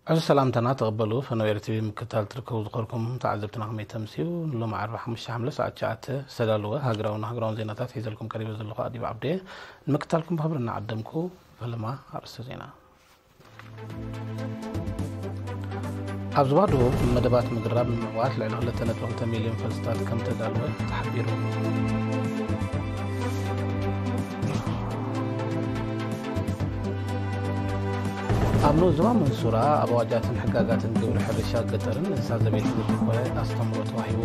ሕዚ ሰላምታና ተቐበሉ። ፈነው ኤር ቲቪ ምክትታል ትርከቡ ዝኸርኩም ተዓዘብትና ከመይ ተምስዩ? ንሎሚ ዓርቢ ሓሙሽተ ሓምለ ሰዓት ትሽዓተ ዝተዳለወ ሃገራውን ሃገራውን ዜናታት ሒዘልኩም ቀሪበ ዘለኹ ኣዲብ ዓብደ። ንምክትታልኩም ብኽብሪ እናዓደምኩ፣ ፈለማ ኣርእስተ ዜና። ኣብ ዞባ ደቡብ መደባት ምግራብ ንምዕዋት ልዕሊ ክልተ ነጥቢ ክልተ ሚልዮን ፈልስታት ከም ተዳለወ ተሓቢሩ። ኣብ ንኡስ ዞባ መንሱራ ኣብ ኣዋጃትን ሕጋጋትን ግብሪ ሕርሻ ገጠርን እንስሳ ዘቤትን ዘተኮረ ኣስተምህሮ ተዋሂቡ።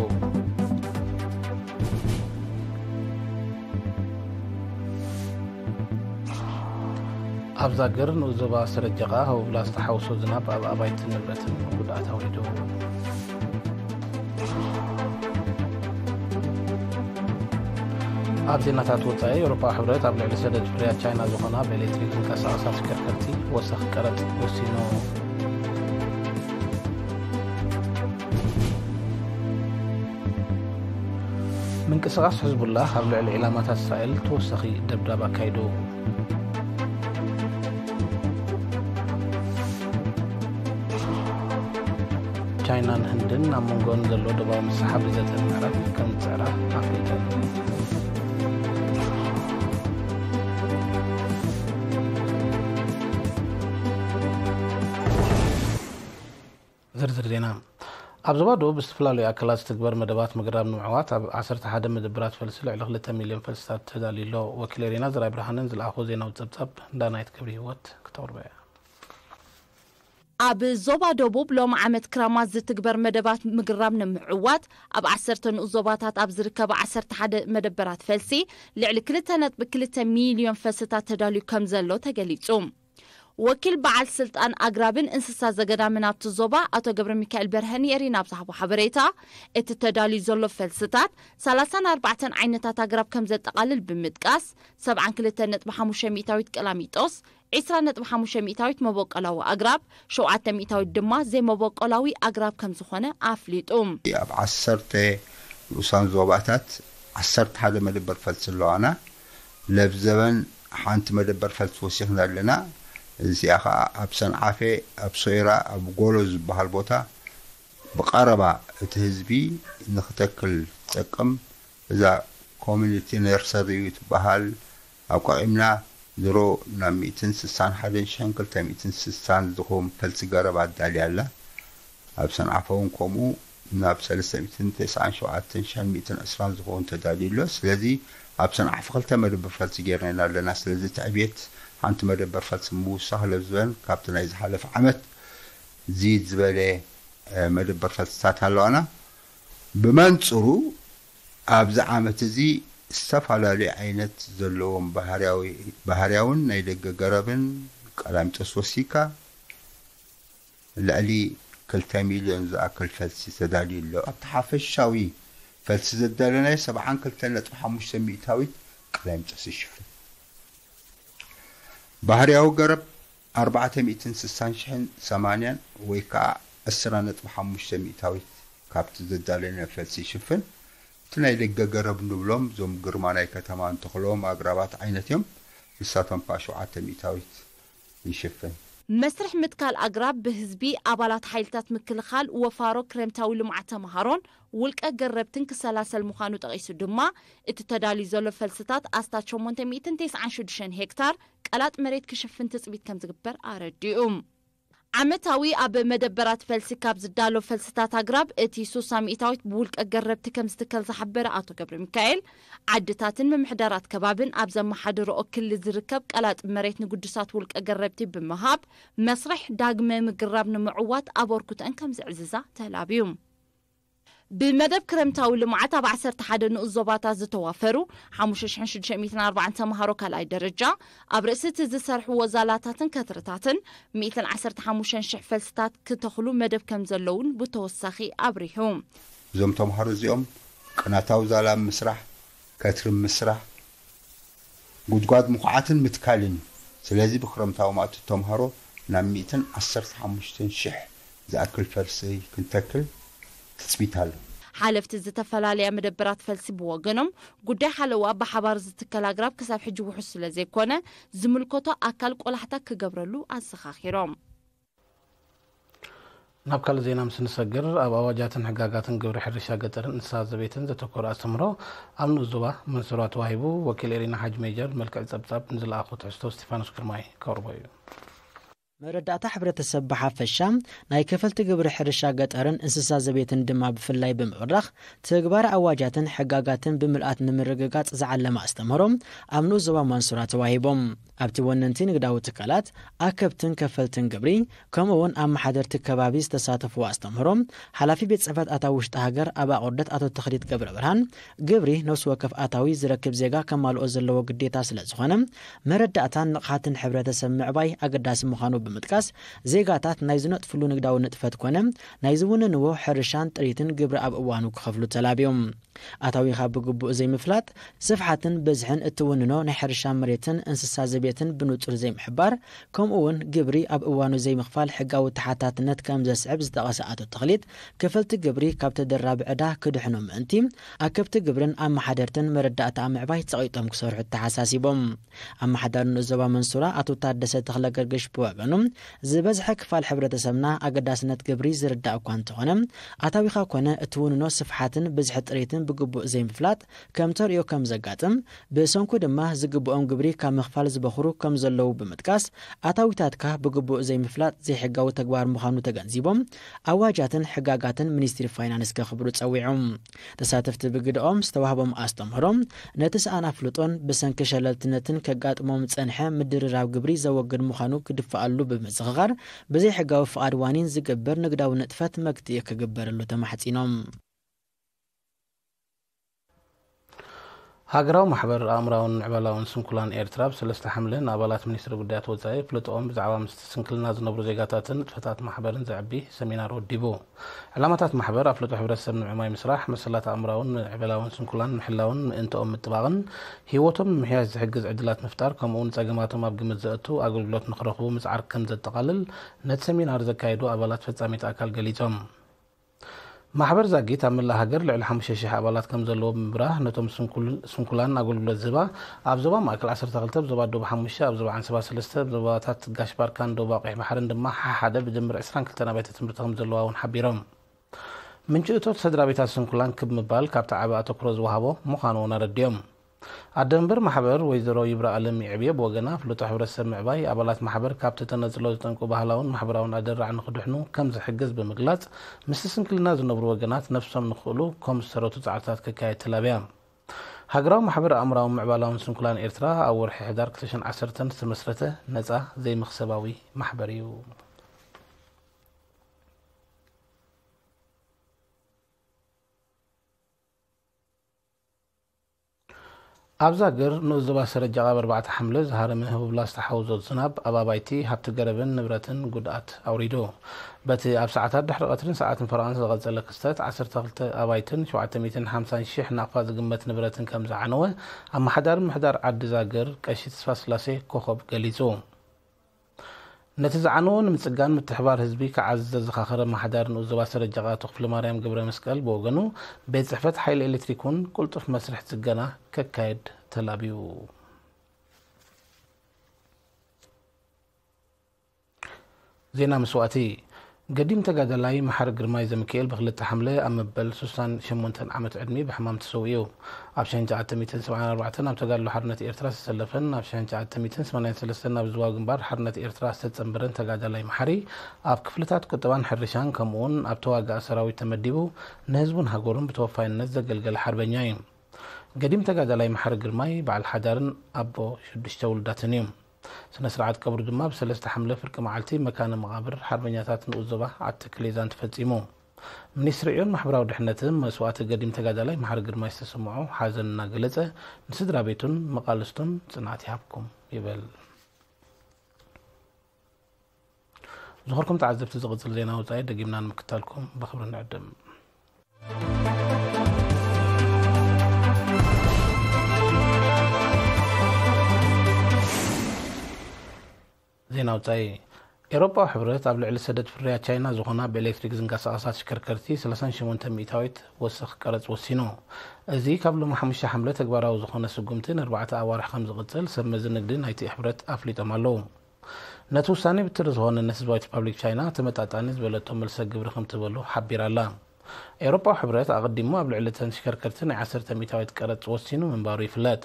ኣብ ዛግር ንኡስ ዞባ ሰረጀቓ ህውብላ ዝተሓውሶ ዝናብ ኣብ ኣባይትን ንብረትን ጉድኣት ኣውሪዱ። ኣብ ዜናታት ወጻኢ፣ ኤውሮፓዊ ሕብረት ኣብ ልዕሊ ሰደድ ፍርያት ቻይና ዝኾና ብኤሌክትሪክ ዝንቀሳቐሳ ተሽከርከርቲ ወሰኽ ቀረጽ ወሲኑ። ምንቅስቓስ ሕዝቡላህ ኣብ ልዕሊ ዒላማታት እስራኤል ተወሳኺ ደብዳብ ኣካይዱ። ቻይናን ህንድን ኣብ መንጎን ዘሎ ዶባዊ ምስሓብ ዘተን ምዕራብ ከም ዝጽዕራ ኣፍሊጠን። ዝርዝር ዜና። ኣብ ዞባ ደቡብ ብዝተፈላለዩ ኣካላት ዝትግበር መደባት ምግራብ ንምዕዋት ኣብ ዓሰርተ ሓደ መደብራት ፈልሲ ልዕሊ ክልተ ሚልዮን ፈልስታት ተዳልዩ ኣሎ። ወኪል ኤሪና ዘርኣይ ብርሃንን ዝለኣኾ ዜናዊ ጸብጻብ ዳናይት ክብሪ ህይወት ክተቕርቦ እያ። ኣብ ዞባ ደቡብ ሎም ዓመት ክራማት ዝትግበር መደባት ምግራብ ንምዕዋት ኣብ ዓሰርተ ንኡስ ዞባታት ኣብ ዝርከባ ዓሰርተ ሓደ መደበራት ፈልሲ ልዕሊ ክልተ ነጥቢ ክልተ ሚልዮን ፈልስታት ተዳልዩ ከም ዘሎ ተገሊጹ። ወኪል በዓል ስልጣን ኣግራብን እንስሳ ዘገዳምን ኣብቲ ዞባ ኣቶ ገብረ ሚካኤል በርሀ ንኤሪና ኣብ ዝሃቦ ሓበሬታ፣ እቲ ተዳልዩ ዘሎ ፈልስታት ሰላሳን ኣርባዕተን ዓይነታት ኣግራብ ከም ዘጠቓልል ብምጥቃስ፣ ሰብዓን ክልተ ነጥቢ ሓሙሽተ ሚእታዊት ቀላሚጦስ፣ ዒስራ ነጥቢ ሓሙሽተ ሚእታዊት መበቆላዊ ኣግራብ፣ ሸውዓተ ሚእታዊት ድማ ዘይመበቆላዊ ኣግራብ ከም ዝኾነ ኣፍሊጡ። ኣብ ዓሰርተ ንኡሳን ዞባታት ዓሰርተ ሓደ መደበር ፈልሲ ኣለዋና። ለብዘበን ሓንቲ መደበር ፈልሲ ወሲኽና ኣለና። እዚኣ ኸዓ ኣብ ሰንዓፈ፣ ኣብ ሶይራ፣ ኣብ ጎሎ ዝበሃል ቦታ ብቐረባ እቲ ህዝቢ ንኽተክል ትጠቅም። እዛ ኮሚኒቲ ነርሰሪ እዩ ትበሃል። ኣቋቒምና ድሮ ናብ ሚእትን ስሳን ሓደን ሽሕን ክልተ ሚእትን ስሳን ዝኸውን ፈልሲ ገረብ ኣዳልያ ኣላ። ኣብ ሰንዓፈ እውን ከምኡ ናብ ሰለስተ ሚእትን ተስዓን ሸውዓተን ሽሕን ሚእትን ዕስራን ዝኸውን ተዳልዩ ኣሎ። ስለዚ ኣብ ሰንዓፈ ክልተ መደበር ፈልሲ ጌርና ኢና ኣለና። ስለዚ እቲ ዕብየት ሓንቲ መደበር ፈልሲ ምውሳኽ ለብዝበን ካብቲ ናይ ዝሓለፈ ዓመት ዝይድ ዝበለ፣ እ፣ መደበር ፈልስታት ኣለዋና። ብመንጽሩ ኣብዚ ዓመት እዚ ዝተፈላለዩ ዓይነት ዘለዎም ባህርያዊ፣ ባህርያውን ናይ ደገ ገረብን ቀላሚጦስ ወሲካ ልዕሊ ክልተ ሚልዮን ዝኣክል ፈልሲ ተዳልዩ ኣሎ። ኣብቲ ሓፈሻዊ ፈልሲ ዘዳለናዮ ሰብዓን ክልተን ነጥቢ ሓሙሽተ ሚእታዊት ቀላሚጦስ ይሽፍን። ባህርያዊ ገረብ ኣርባዕተ ሚእትን ስሳን ሽሕን ሰማንያን ወይ ከዓ ዕስራ ነጥቢ ሓሙሽተ ሚእታዊት ካብቲ ዘዳለናዮ ፈልሲ ይሽፍን። እቲ ናይ ደገ ገረብ ንብሎም እዞም ግርማ ናይ ከተማ እንተኽሎም ኣግራባት ዓይነት እዮም። ንሳቶም ከዓ ሸውዓተ ሚእታዊት ይሽፍን። መስርሕ ምትካል ኣግራብ ብህዝቢ፣ ኣባላት ሓይልታት ምክልኻል፣ ወፋሮ ክረምታዊ ልምዓት ተምሃሮን ውልቀ ገረብትን ክሰላሰል ምዃኑ ጠቒሱ ድማ፣ እቲ ተዳልዩ ዘሎ ፈልስታት ኣስታት ሸሞንተ ሚእትን ተስዓን ሽዱሽተን ሄክታር ቀላጥ መሬት ክሽፍን ትጽቢት ከም ዝግበር ኣረዲኡ። ዓመታዊ ኣብ መደበራት ፈልሲ ካብ ዝዳሎ ፈልስታት ኣግራብ እቲ ሱሳ ሚእታዊት ብውልቀ ገረብቲ ከም ዝትከል ዝሓበረ ኣቶ ገብረ ሚካኤል፣ ዓድታትን ምምሕዳራት ከባብን ኣብ ዘመሓድርኦ ክሊ ዝርከብ ቀላጥ መሬት ንግዱሳት ውልቀ ገረብቲ ብምሃብ መስርሕ ዳግመ ምግራብ ንምዕዋት ኣበርክቶአን ከም ዝዕዝዛ ተላብዩ። ብመደብ ክረምታዊ ልምዓት ኣብ ዓሰርተ ሓደ ንኡስ ዞባታት ዝተዋፈሩ ሓሙሽተ ሽሕን ሽዱሽተ ሚእትን ኣርባዓን ተምሃሮ ካልኣይ ደረጃ ኣብ ርእሲ እቲ ዝሰርሕዎ ዛላታትን ከትርታትን ሚእትን ዓሰርተ ሓሙሽተን ሽሕ ፈልስታት ክተኽሉ መደብ ከም ዘለውን ብተወሳኺ ኣብሪሁ። እዞም ተምሃሮ እዚኦም ቅናታዊ ዛላ ምስራሕ፣ ከትሪ ምስራሕ፣ ጉድጓድ ምኹዓትን ምትካልን እዩ። ስለዚ ብክረምታዊ ማእቶት ተምሃሮ ናብ ሚእትን ዓሰርተ ሓሙሽተን ሽሕ ዝኣክል ፈልሲ ክንተክል ትጽቢት ኣሎ። ሓለፍቲ ዝተፈላለያ መደበራት ፈልሲ ብወገኖም፣ ጉዳይ ሓለዋ ብሓባር ዝትከል ኣግራብ ክሳብ ሕጂ ውሑስ ስለ ዘይኮነ፣ ዝምልከቶ ኣካል ቆላሕታ ክገብረሉ ኣዘኻኺሮም። ናብ ካልእ ዜና ምስ ንሰግር፣ ኣብ ኣዋጃትን ሕጋጋትን ግብሪ ሕርሻ ገጠርን እንስሳ ዘቤትን ዘተኮረ ኣስተምህሮ ኣብ ንኡስ ዞባ መንሱራ ተዋሂቡ። ወኪል ኤሪና ሓጅ ሜጀር መልክዕ ጸብጻብ ንዝለኣኹ ትሕዝቶ ስቲፋኖስ ግርማይ ከቕርቦ እዩ። መረዳእታ ሕብረተሰብ ብሓፈሻ፣ ናይ ከፈልቲ ግብሪ ሕርሻ ገጠርን እንስሳ ዘቤትን ድማ ብፍላይ ብምብራኽ፣ ትግባር ኣዋጃትን ሕጋጋትን ብምልኣት ንምርግጋጽ ዝዓለመ ኣስተምህሮ ኣብ ንኡስ ዞባ ማንሱራ ተዋሂቦም። ኣብቲ ወነንቲ ንግዳዊ ትካላት፣ ኣከብትን ከፈልትን ግብሪ፣ ከምኡ እውን ኣመሓደርቲ ከባቢ ዝተሳተፍዎ ኣስተምህሮ፣ ሓላፊ ቤት ጽሕፈት ኣታዊ ውሽጢ ሃገር ኣባ ቆርደት ኣቶ ተኽሊት ገብረ ብርሃን፣ ግብሪ ነፍሲ ወከፍ ኣታዊ ዝረክብ ዜጋ ከማልኦ ዘለዎ ግዴታ ስለ ዝኾነ፣ መረዳእታን ንቕሓትን ሕብረተሰብ ምዕባይ ኣገዳሲ ምዃኑ ብምጥቃስ፣ ዜጋታት ናይ ዝነጥፍሉ ንግዳዊ ንጥፈት ኮነ ናይ ዝውንንዎ ሕርሻን ጥሪትን ግብሪ ኣብ እዋኑ ክኸፍሉ ተላብዮም። ኣታዊኻ ብግቡእ ዘይምፍላጥ፣ ስፍሓትን ብዝሕን እትውንኖ ናይ ሕርሻ መሬትን እንስሳ ዘቤትን ብንጹር ዘይምሕባር፣ ከምኡ እውን ግብሪ ኣብ እዋኑ ዘይምኽፋል ሕጋዊ ተሓታትነት ከም ዘስዕብ ዝጠቐሰ ኣቶ ተኽሊት፣ ከፈልቲ ግብሪ ካብ ተደራቢ ዕዳ ክድሕኑ ምእንቲ፣ ኣከብቲ ግብርን ኣመሓደርትን መረዳእታ ምዕባይ ጸቒጦም ክሰርሑ ተሓሳሲቦም። ኣመሓዳሪ ንኡስ ዞባ መንሱራ ኣቶ ታደሰ ተኽለ ገርግሽ ብወገኑ፣ ዝበዝሐ ክፋል ሕብረተሰብና ኣገዳስነት ግብሪ ዝርዳእ እኳ እንተኾነ፣ ኣታዊኻ ኮነ እትውንኖ ስፍሓትን ብዝሒ ጥሪትን ብግቡእ ዘይምፍላጥ ከም ተርእዮ ከም ዘጋጥም፣ ብሰንኩ ድማ ዝግብኦም ግብሪ ካብ ምኽፋል ዝበኹሩ ከም ዘለዉ ብምጥቃስ፣ ኣታዊታትካ ብግቡእ ዘይምፍላጥ ዘይሕጋዊ ተግባር ምዃኑ ተገንዚቦም፣ ኣዋጃትን ሕጋጋትን ሚኒስትሪ ፋይናንስ ከኽብሩ ጸዊዖም። ተሳተፍቲ ብግደኦም ዝተዋህቦም ኣስተምህሮ፣ ነቲ ሰኣን ኣፍልጦን ብሰንኪ ሸለልትነትን ከጋጥሞም ዝጸንሐ ምድርራብ ግብሪ ዘወግድ ምዃኑ ክድፍኣሉ ብምዝኽኻር፣ ብዘይሕጋዊ ፍቓድ ዋኒን ዝግበር ንግዳዊ ንጥፈት መግትኢ ክግበረሉ ተማሕጺኖም። ሃገራዊ ማሕበር ኣእምራውን ምዕባላውን ስንኩላን ኤርትራ፣ ብ ሰለስተ ሓምለ ንኣባላት ሚኒስትሪ ጉዳያት ወጻኢ፣ ፍልጥኦም ብዛዕባ ምስቲ ስንክልና ዝነብሩ ዜጋታትን ንጥፈታት ማሕበርን ዘዕቢ ሰሚናር ወዲቡ። ዕላማታት ማሕበር፣ ኣፍልጦ ሕብረተሰብ ንምዕማይ ምስራሕ፣ መሰላት ኣእምራውን ምዕባላውን ስንኩላን ምሕላውን ምእንትኦም ምጥባቕን፣ ህይወቶም ንምሕያሽ ዝሕግዝ ዕድላት ምፍጣር፣ ከምኡውን ጸገማቶም ኣብ ግምት ዘእቱ ኣገልግሎት ንክረኽቡ ምጽዓር ከም ዘጠቓልል፣ ነቲ ሰሚናር ዘካየዱ ኣባላት ፈጻሚት ኣካል ገሊጾም። ማሕበር ዛጊት ኣብ መላእ ሃገር ልዕሊ ሓሙሽተ ሽሕ ኣባላት ከም ዘለዎ ብምብራህ፣ ነቶም ስንኩል-፣ ስንኩላን ኣገልግሎት ዝህባ፣ ኣብ ዞባ ማእከል ዓሰርተ ክልተ፣ ኣብ ዞባ ደቡብ ሓሙሽተ፣ ኣብ ዞባ ዓንሰባ ሰለስተ፣ ኣብ ዞባታት ጋሽ ባርካን ደቡብ ኣቑሕ ባሕርን ድማ ሓሓደ ብድምር ዕስራን ክልተን ኣብያተ ትምህርቲ ከም ዘለዋ እውን ሓቢሮም። ምንጪ እቶት ስድራ ቤታት ስንኩላን ክብ ምባል ካብቲ ዓቢ ኣተኩሮ ዝወሃቦ ምዃኑ እውን ኣረዲኦም። ኣደ መንበር ማሕበር ወይዘሮ ይብራ ኣለም ይዕብየ ብወገና፣ ፍልጦ ሕብረተሰብ ምዕባይ፣ ኣባላት ማሕበር ካብቲ ተነጽሎ ዝጠንቁ ባህላውን ማሕበራውን ኣደራዕ ንኽድሕኑ ከም ዝሕግዝ ብምግላጽ፣ ምስቲ ስንክልና ዝነብሩ ወገናት ነፍሶም ንኽእሉ ከም ዝሰረቱ ጻዕርታት ክካየድ ተላብያ። ሃገራዊ ማሕበር ኣእምራውን ምዕባላውን ስንኩላን ኤርትራ ኣብ ወርሒ ሕዳር ክልተ ሽሕን ዓሰርተን ዝተመስረተ ነጻ ዘይመኽሰባዊ ማሕበር እዩ። ኣብዛ ሃገር ንኡስ ዞባ ሰረጃ ኣብ ኣርባዕተ ሓምለ ዝሃረመ ህቡብላ ዝተሓውዞ ዝናብ ኣብ ኣባይቲ፣ ሃብቲ ገረብን ንብረትን ጉድኣት ኣውሪዱ። በቲ ኣብ ሰዓታት ድሕሪ ቀትርን ሰዓትን ፈረቓን ዝቐጸለ ክስተት፣ ዓሰርተ ክልተ ኣባይትን ሸውዓተ ሚእትን ሓምሳን ሺሕ ናቕፋ ዝግመት ንብረትን ከም ዝዓነወ፣ ኣመሓዳሪ ምምሕዳር ዓዲ ዛግር ቀሺ ተስፋስላሴ ኮኾብ ገሊጹ። ነቲ ዝዓነወ ንምጽጋን ምትሕባር ህዝቢ ክዓዝዝ ዘዘኻኸረ ኣመሓዳሪ ንኡስ ዞባ ሰረጃ ኣቶ ክፍለማርያም ገብረመስቀል ብወገኑ፣ ቤት ጽሕፈት ሓይሊ ኤሌክትሪክ እውን ቅልጡፍ መስርሕ ጽገና ከካየድ ተላብዩ። ዜና መስዋእቲ። ገዲም ተጋዳላይ መሓሪ ግርማይ ዘሚካኤል ብክልተ ሓምለ ኣብ መበል ሱሳን ሸሞንተን ዓመት ዕድሜ ብሕማም ተሰዊኡ። ኣብ ሸሕን ትሽዓተ ሚእትን ሰብዓን ኣርባዕተን ኣብ ተጋድሎ ሓርነት ኤርትራ ዝተሰለፈን ኣብ ሸሕን ትሽዓተ ሚእትን ሰማንያን ሰለስተን ኣብ ዝዋው ግንባር ሓርነት ኤርትራ ዝተጸንበረን ተጋዳላይ መሓሪ፣ ኣብ ክፍልታት ቁጠባን ሕርሻን ከምኡውን ኣብ ተዋጋኢ ሰራዊት ተመዲቡ፣ ንህዝቡን ሃገሩን ብተወፋይነት ዘገልገለ ሓርበኛ እዩ። ገዲም ተጋዳላይ መሓሪ ግርማይ በዓል ሓዳርን ኣቦ ሽዱሽተ ውሉዳትን እዩ። ስነ ስርዓት ቀብሩ ድማ ብሰለስተ ሓምለ ፍርቂ መዓልቲ መካነ መቓብር ሓርበኛታት ንኡስ ዞባ ዓዲ ክሌዛን ተፈጺሙ። ሚኒስትሪ ዕዮን ማሕበራዊ ድሕነትን መስዋእቲ ገዲም ተጋዳላይ መሓሪ ግርማይ ዝተሰምዖ ሓዘን እናገለጸ፣ ንስድራ ቤቱን መቓልስቱን ጽንዓት ይሃብኩም ይብል። ዝኸበርኩም ተዓዘብቲ፣ ዝቕጽል ዜና ወጻኢ ደጊምና ንምክታልኩም ብኽብሪ ንዕድም። ዜና ወጻኢ። ኤውሮጳዊ ሕብረት ኣብ ልዕሊ ሰደድ ፍርያት ቻይና ዝኾና ብኤሌክትሪክ ዝንቀሳቐሳ ተሽከርከርቲ ሰላሳን ሸሞንተ ሚእታዊት ወሰኽ ቀረጽ ወሲኑ። እዚ ካብ ሎሚ ሓሙሽተ ሓምለ ተግባራዊ ዝኾነ ስጉምቲ ንኣርባዕተ ኣዋርሕ ከም ዝቕጽል ሰብ መዚ ንግዲ ናይቲ ሕብረት ኣፍሊጦም ኣለዉ። ነቲ ውሳኔ ብትሪ ዝኾነነት ህዝባዊት ሪፓብሊክ ቻይና ተመጣጣኒ ዝበለቶ መልሰ ግብሪ ከም ትህበሉ ሓቢራ ኣላ። ኤውሮጳዊ ሕብረት ኣቐዲሙ ኣብ ልዕሊ እተን ተሽከርከርቲ ናይ ዓሰርተ ሚእታዊት ቀረጽ ወሲኑ ምንባሩ ይፍለጥ።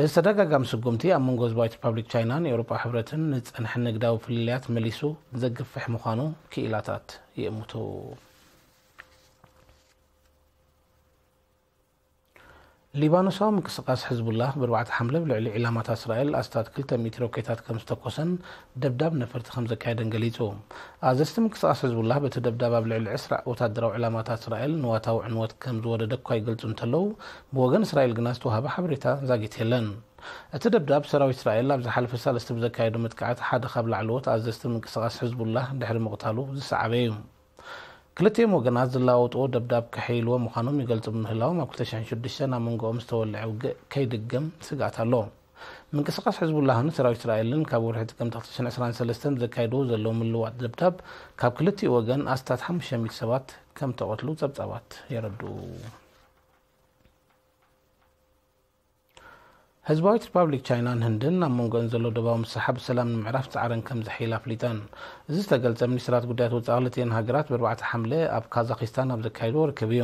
እዚ ተደጋጋሚ ስጉምቲ ኣብ መንጎ ህዝባዊት ሪፓብሊክ ቻይናን ኤውሮጳዊ ሕብረትን ንጸንሐ ንግዳዊ ፍልልያት መሊሱ ዘግፍሕ ምዃኑ ክኢላታት ይእምቱ። ሊባኖሳዊ ምንቅስቓስ ሕዝቡላህ ብኣርባዕተ ሓምለ ኣብ ልዕሊ ዒላማታት እስራኤል ኣስታት ክልተ ሚእቲ ሮኬታት ከም ዝተኮሰን ደብዳብ ነፈርቲ ከም ዘካየደን ገሊጹ። ኣዘዝቲ ምንቅስቓስ ሕዝቡላህ በቲ ደብዳብ ኣብ ልዕሊ ዕስራ ወታደራዊ ዒላማታት እስራኤል ንዋታዊ ዕንወት ከም ዝወረደ እኳ ይገልጹ እንተለዉ፣ ብወገን እስራኤል ግና ዝተዋህበ ሓበሬታ ዛጊት የለን። እቲ ደብዳብ ሰራዊት እስራኤል ኣብ ዝሓለፈ ሳልስቲ ብዘካየዶ መጥቃዕቲ ሓደ ካብ ላዕለዎት ኣዘዝቲ ምንቅስቓስ ሕዝቡላህ ድሕሪ ምቕታሉ ዝሰዓበ እዩ። ክልቲኦም ወገናት ዝለዋወጥዎ ደብዳብ ከሐይልዎ ምዃኖም ይገልጹ ብምህላዎም፣ ኣብ ክልተ ሽሕን ሽዱሽተን ኣብ መንጎኦም ዝተወልዐ ውግእ ከይድገም ስግኣት ኣሎ። ምንቅስቓስ ሕዝቡላህን ሰራዊት እስራኤልን ካብ ወርሒ ጥቅምቲ ክልተ ሽሕን ዕስራን ሰለስተን ዘካይድዎ ዘለዉ ምልውዋጥ ደብዳብ ካብ ክልቲኡ ወገን ኣስታት ሓሙሽተ ሚእቲ ሰባት ከም ተቐትሉ ጸብጻባት የረድኡ። ህዝባዊት ሪፓብሊክ ቻይናን ህንድን ኣብ መንጎአን ዘሎ ዶባዊ ምስሕሓብ ብሰላም ንምዕራፍ ጻዕረን ከም ዘሐይላ ኣፍሊጠን። እዚ ዝተገልጸ፣ ሚኒስትራት ጉዳያት ወጻኢ ክልቲኤን ሃገራት ብኣርባዕተ ሓምለ ኣብ ካዛኺስታን ኣብ ዘካየድዎ ርክብ እዩ።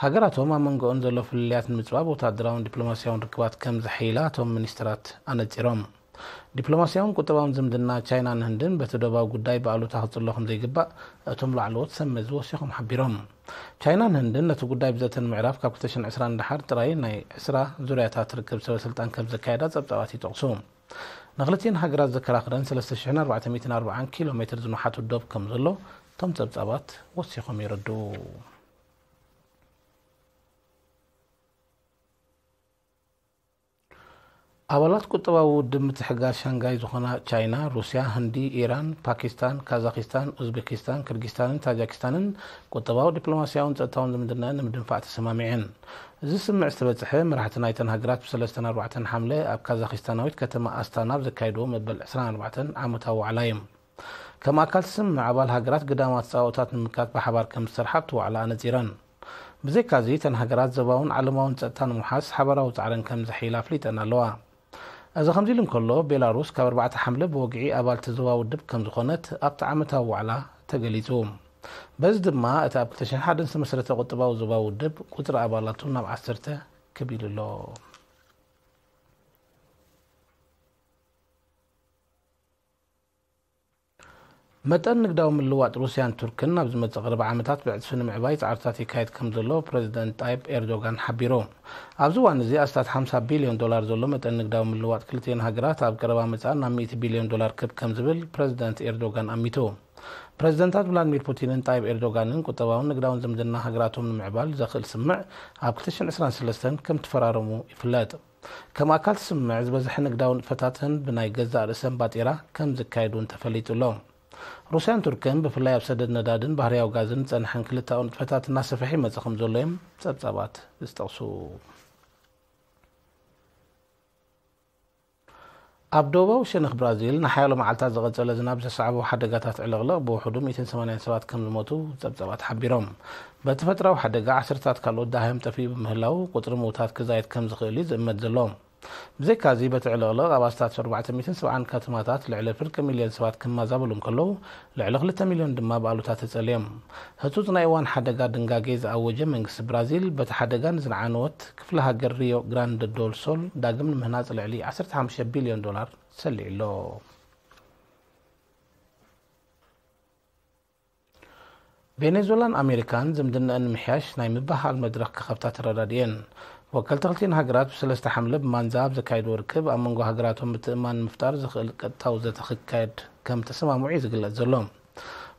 ሃገራቶም ኣብ መንጎአን ዘሎ ፍልልያት ንምጽባብ ወታደራውን ዲፕሎማስያውን ርክባት ከም ዘሐይላ እቶም ሚኒስትራት ኣነጺሮም። ዲፕሎማስያውን ቁጠባውን ዝምድና ቻይናን ህንድን በቲ ዶባዊ ጉዳይ ብኣሉታ ክጽሎ ከም ዘይግባእ እቶም ላዕለዎት ሰብ መዚ ወሲኾም ሓቢሮም። ቻይናን ህንድን ነቲ ጉዳይ ብዘተን ምዕራፍ ካብ ክልተ ሽሕን ዕስራን ንደሓር ጥራይ ናይ ዕስራ ዙርያታት ርክብ ሰበ ስልጣን ከም ዘካየዳ ጸብጻባት ይጠቕሱ። ንክልቲኤን ሃገራት ዘከራኽረን ሰለስተ ሽሕን ኣርባዕተ ሚእትን ኣርባዓን ኪሎ ሜትር ዝነሓቱ ዶብ ከም ዘሎ እቶም ጸብጻባት ወሲኾም የረድኡ። ኣባላት ቁጠባዊ ውድብ ምትሕግጋዝ ሻንጋይ ዝኾና ቻይና፣ ሩስያ፣ ህንዲ፣ ኢራን፣ ፓኪስታን፣ ካዛኺስታን፣ ኡዝቤኪስታን፣ ክርጊስታንን ታጃኪስታንን ቁጠባዊ፣ ዲፕሎማስያውን ጸጥታውን ዝምድናኣን ንምድንፋዕ ተሰማሚዐን። እዚ ስምምዕ ዝተበጽሐ፣ መራሕቲ ናይተን ሃገራት ብሰለስተን ኣርባዕተን ሓምለ ኣብ ካዛኺስታናዊት ከተማ ኣስታና ኣብ ዘካየድዎ መበል ዕስራን ኣርባዕተን ዓመታዊ ዋዕላ እዩ። ከም ኣካል ስምምዕ፣ ኣባል ሃገራት ግዳማት ጻውእታት ንምምካት ብሓባር ከም ዝሰርሓ ኣብቲ ዋዕላ ኣነጺረን። ብዘይካዚ፣ እተን ሃገራት ዞባውን ዓለማውን ጸጥታ ንምውሓስ ሓባራዊ ጻዕረን ከም ዘሐይላ ኣፍሊጠን ኣለዋ። እዚ ከምዚ ኢሉ እንከሎ፣ ቤላሩስ ካብ ኣርባዕተ ሓምለ ብወግዒ ኣባልቲ ዞባ ውድብ ከም ዝኾነት ኣብቲ ዓመታዊ ዋዕላ ተገሊጹ። በዚ ድማ፣ እቲ ኣብ ክልተ ሽሕን ሓደን ዝተመስረተ ቁጠባዊ ዞባ ውድብ ቁጽሪ ኣባላቱ ናብ ዓሰርተ ክብ ኢሉ ኣሎ። መጠን ንግዳዊ ምልውዋጥ ሩስያን ቱርክን ኣብ ዝመጽእ ርብዓ ዓመታት ብዕጽፊ ንምዕባይ ጻዕርታት ይካየድ ከም ዘሎ ፕረዚደንት ጣይብ ኤርዶጋን ሓቢሩ። ኣብዚ እዋን እዚ ኣስታት ሓምሳ ቢልዮን ዶላር ዘሎ መጠን ንግዳዊ ምልውዋጥ ክልቲኤን ሃገራት ኣብ ቀረባ መጻኢ ናብ ሚእቲ ቢልዮን ዶላር ክብ ከም ዝብል ፕረዚደንት ኤርዶጋን ኣሚቱ። ፕረዚደንታት ቭላድሚር ፑቲንን ጣይብ ኤርዶጋንን ቁጠባውን ንግዳውን ዝምድና ሃገራቶም ንምዕባል ዘኽእል ስምምዕ ኣብ ክልተ ሽሕን ዕስራን ሰለስተን ከም ተፈራረሙ ይፍለጥ። ከም ኣካል ስምምዕ ዝበዝሐ ንግዳዊ ንጥፈታተን ብናይ ገዛእ ርእሰን ባጤራ ከም ዝካየድ እውን ተፈሊጡ ኣሎ። ሩስያን ቱርክን ብፍላይ ኣብ ሰደድ ነዳድን ባህርያዊ ጋዝን ዝጸንሐን ክልተኣዊ ንጥፈታት እናሰፍሐ ይመጽእ ከም ዘሎ እዮም ጸብጻባት ዝጠቕሱ። ኣብ ደቡባዊ ሸነኽ ብራዚል ንሓያሎ መዓልታት ዝቐጸለ ዝናብ ዘስዓቦ ሓደጋታት ዕልቕልቕ ብውሕዱ ሚእትን ሰማንያን ሰባት ከም ዝሞቱ ጸብጻባት ሓቢሮም። በቲ ተፈጥሮኣዊ ሓደጋ ዓሰርታት ካልኦት ደሃዮም ጠፊኡ ብምህላው ቁጽሪ ምውታት ክዛየድ ከም ዝኽእል እዩ ዝእመት ዘሎ። ብዘይካዚ በቲ ዕልቕልቕ ኣብ ኣስታት ኣርባዕተ ሚእትን ሰብዓን ከተማታት ልዕሊ ፍርቂ ሚልዮን ሰባት ክመዛበሉ እንከለዉ፣ ልዕሊ ክልተ ሚልዮን ድማ ብኣሉታ ተጸልዮም። ህጹጽ ናይ እዋን ሓደጋ ድንጋጌ ዝኣወጀ መንግስቲ ብራዚል፣ በቲ ሓደጋ ንዝነዓነወት ክፍለ ሃገር ሪዮ ግራንደ ዶል ሶል ዳግም ንምህናጽ ልዕሊ ዓሰርተ ሓሙሽተ ቢልዮን ዶላር ሰሊዑ ኣሎ። ቬኔዙላን ኣሜሪካን ዝምድነአን ንምሕያሽ ናይ ምብህሃል መድረኽ ክኸፍታ ተረዳዲኤን። ወከልቲ ክልቲኤን ሃገራት ብሰለስተ ሓምለ ብማንዛ ኣብ ዘካየድዎ ርክብ፣ ኣብ መንጎ ሃገራቶም ምትእምማን ንምፍጣር ዝኽእል ቀጥታዊ ዘተ ክካየድ ከም ተሰማምዑ እዩ ዝግለጽ ዘሎ።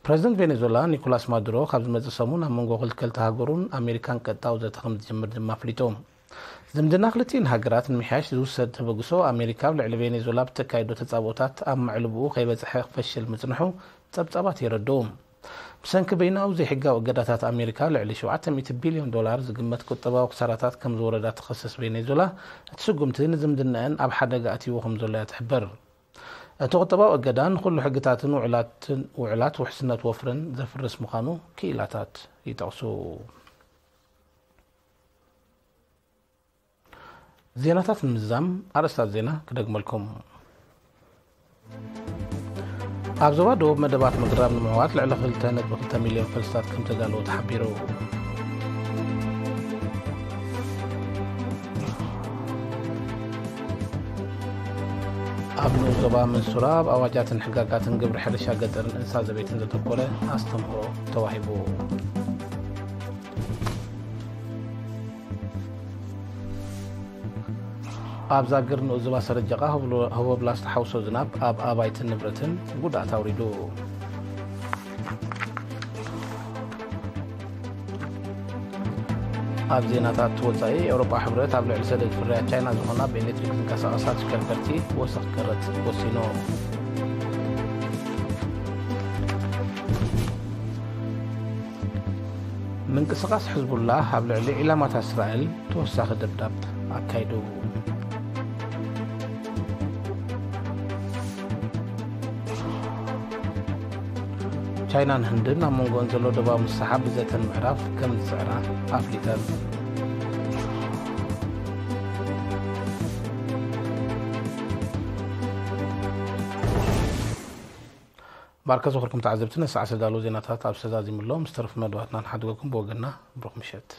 ፕረዚደንት ቬኔዙዌላ ኒኮላስ ማዱሮ ካብ ዝመጽእ ሰሙን ኣብ መንጎ ክልተ ሃገሩን ኣሜሪካን ቀጥታዊ ዘተ ከም ዝጅምር ድማ ኣፍሊጡ። ዝምድና ክልቲኤን ሃገራት ንምሕያሽ ዝውሰድ ተበግሶ፣ ኣሜሪካ ኣብ ልዕሊ ቬኔዙዌላ ብተካይዶ ተጻብኦታት ኣብ መዕልቦኡ ከይበጽሐ ክፈሽል ምጽንሑ ጸብጻባት የረድኡ። ብሰንኪ በይናዊ ዘይሕጋዊ እገዳታት ኣሜሪካ ልዕሊ ሸውዓተ ሚእቲ ቢልዮን ዶላር ዝግመት ቁጠባዊ ክሳራታት ከም ዝወረዳ ትኸስስ ቬኔዙዌላ፣ እቲ ስጉምቲ ንዝምድናኣን ኣብ ሓደጋ ኣትይዎ ከም ዘሎ እያ ትሕብር። እቲ ቁጠባዊ እገዳ ንኹሉ ሕግታትን ውዕላትን፣ ውዕላት ውሕስነት ወፍርን ዘፍርስ ምዃኑ ክኢላታት ይጠቕሱ። ዜናታት ንምዝዛም ኣርእስታት ዜና ክደግመልኩም። ኣብ ዞባ ደቡብ መደባት ምግራብ ንምዕዋት ልዕሊ ክልተ ነጥቢ ክልተ ሚልዮን ፈልስታት ከም ተዳለወ ተሓቢሩ። ኣብ ንኡስ ዞባ መንሱራ ኣብ ኣዋጃትን ሕጋጋትን ግብሪ ሕርሻ ገጠርን እንስሳ ዘቤትን ዘተኮረ ኣስተምህሮ ተዋሂቡ። ኣብ ዛግር ንኡስ ዞባ ሰረጀቓ ህቦብላ ዝተሓውሶ ዝናብ ኣብ ኣባይትን ንብረትን ጉድኣት ኣውሪዱ። ኣብ ዜናታት ወጻኢ፣ ኤውሮጳ ሕብረት ኣብ ልዕሊ ሰደድ ፍርያት ቻይና ዝኾና ብኤሌክትሪክ ዝንቀሳቐሳ ተሽከርከርቲ ወሰኽ ቀረጽ ወሲኑ። ምንቅስቓስ ሕዝቡላህ ኣብ ልዕሊ ዒላማታት እስራኤል ተወሳኺ ደብዳብ ኣካይዱ። ቻይናን ህንድን ኣብ መንጎን ዘሎ ደባዊ ምስሓብ ብዘተን ምዕራፍ ከም ዝጽዕራ ኣፍሊጠን። ባርከ ዝኸርኩም ተዓዘብቲ፣ ነሰዓ ዝተዳለዉ ዜናታት ኣብ ሰዛዚምሎም ዝተረፉ መደባትና ንሓድገኩም። ብወገንና ብሩኽ ምሸት።